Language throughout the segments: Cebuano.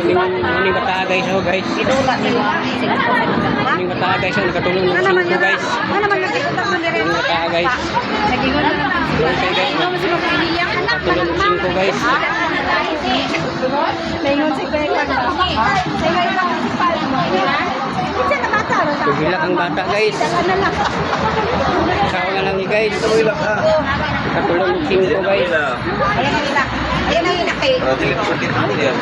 Ning bata, guys, oh, guys. Idula nila. Ning bata, guys, oh, nakatulong Ano ng naman 5, yun? guys. Ano naman nakikita mo nila? Ning bata, guys. Nagingon na lang. Okay, guys. Nakatulong ng 5, guys. Naingon si Kuya Kang. Tugilak ang bata, guys. Sao na lang ni, guys. Nakatulong ng 5, guys. Ayan ang ilak. Ayan ang ilak eh. Dili pa sakit ang niya.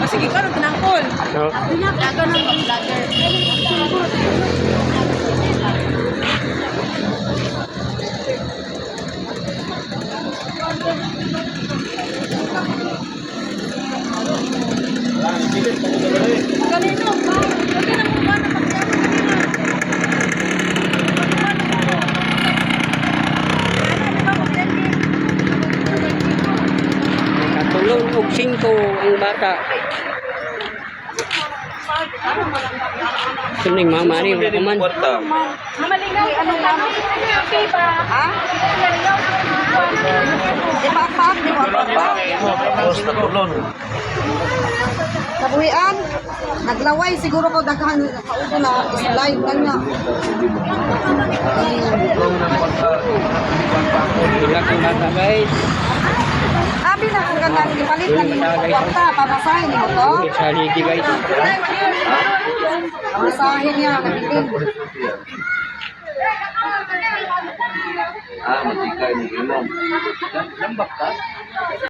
Sige ka, nung tinangkol. So, Vlogger ng vlogger. Kanino ba? Kanino ba na pagkakas nakatulong og 5 ang bata. Sining mama ni wala pa man. Kwarta. Mamalingaw, ano mama? Ha? Di ba pa? Di ba pa? Tapos natulon. Kabuhian, naglaway siguro ko daghan kaubo na slide na niya. Tugilak ang bata, guys. Abi na kung ganang ipalit na nimo og kwarta, pamasahin nimo to. Sa haligi, guys. Pamasahin niya nabilin. Ah, matikay ni imong. Lambak ka?